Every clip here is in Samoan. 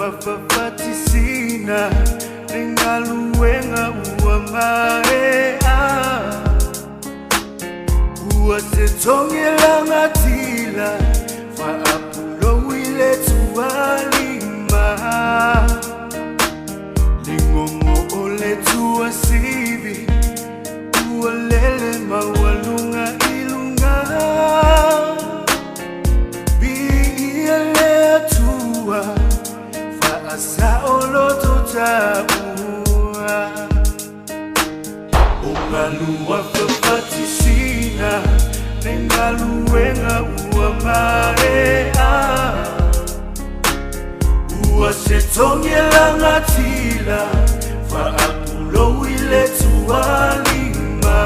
Ungalua fafatisina Lengaluenga ua maea Ua se tongelanga tila Faapulo ile tualima Lingongo ole tuasivi Ua lele maualunga ilunga Biia le atua Faasa oloto taua Ungalua fafatisina Lengaluenga ua maea Ua se tongelanga tila Faapulo ile tualima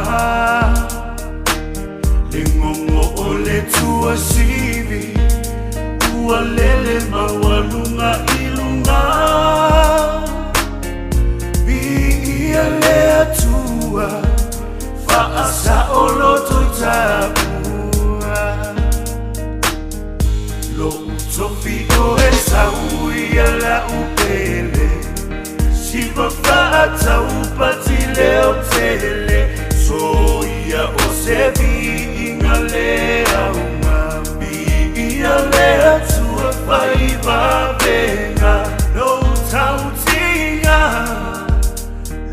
Lingongo ole tuasivi Ua lele maualunga ilunga Biia le atua Faasa oloto itaua Lo utofi o e sau ia la upele Siva faata upati leo tele So ia o se viinga le aunga Biia le atua faivavenga Lo tautinga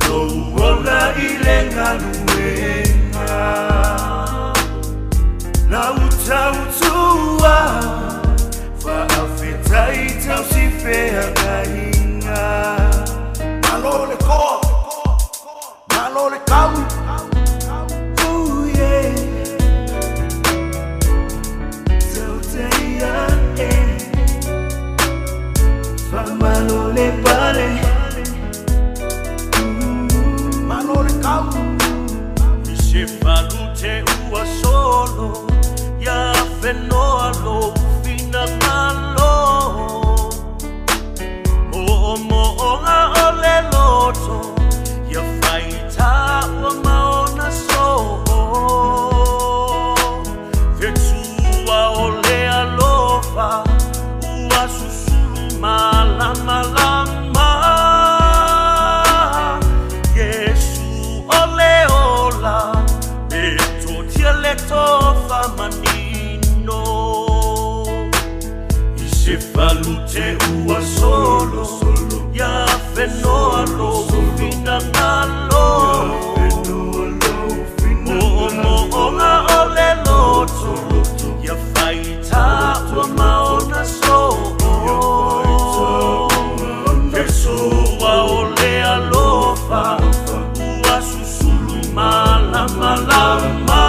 Lo ola ile galuenga La utautua Faafetai tausifeagaiga Malo le koa, malo le kau. Oh yeah Tauteia e Famalo le pale Malo le kau. Se falute ua solo Ia whenoa lo finangalo Mo mo nga o le loto Ia whaita ua maona so Fetua o le alofa Ua susulu malama lama Yesu o le ola E totia le tofa manino I se falute ua solo Ia whenoa lo finangalo Mo mo nga o le loto Ia whaita ua maona so Fesoa o le alofa Ua susulu malama lama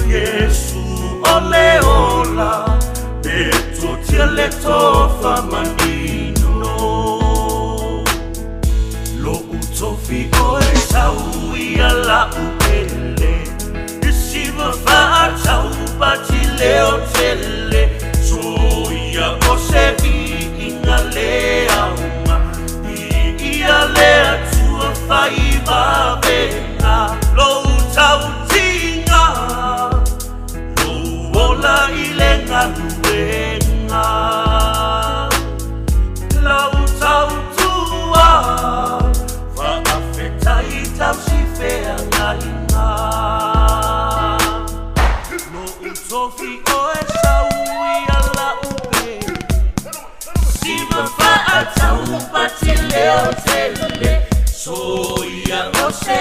Yesu o le ola E totia le tofa manino Lo utofi o e sau ia la upele Isiva faatau pati leo tele So ia o se viinga le aunga Ia le atua faivavenga Lo tautinga Lo ola ile galuenga Lau tautua Faafetai tausifeagaiga Lo utofi o e sau ia la upele Siva faatau pati leo tele So ia o se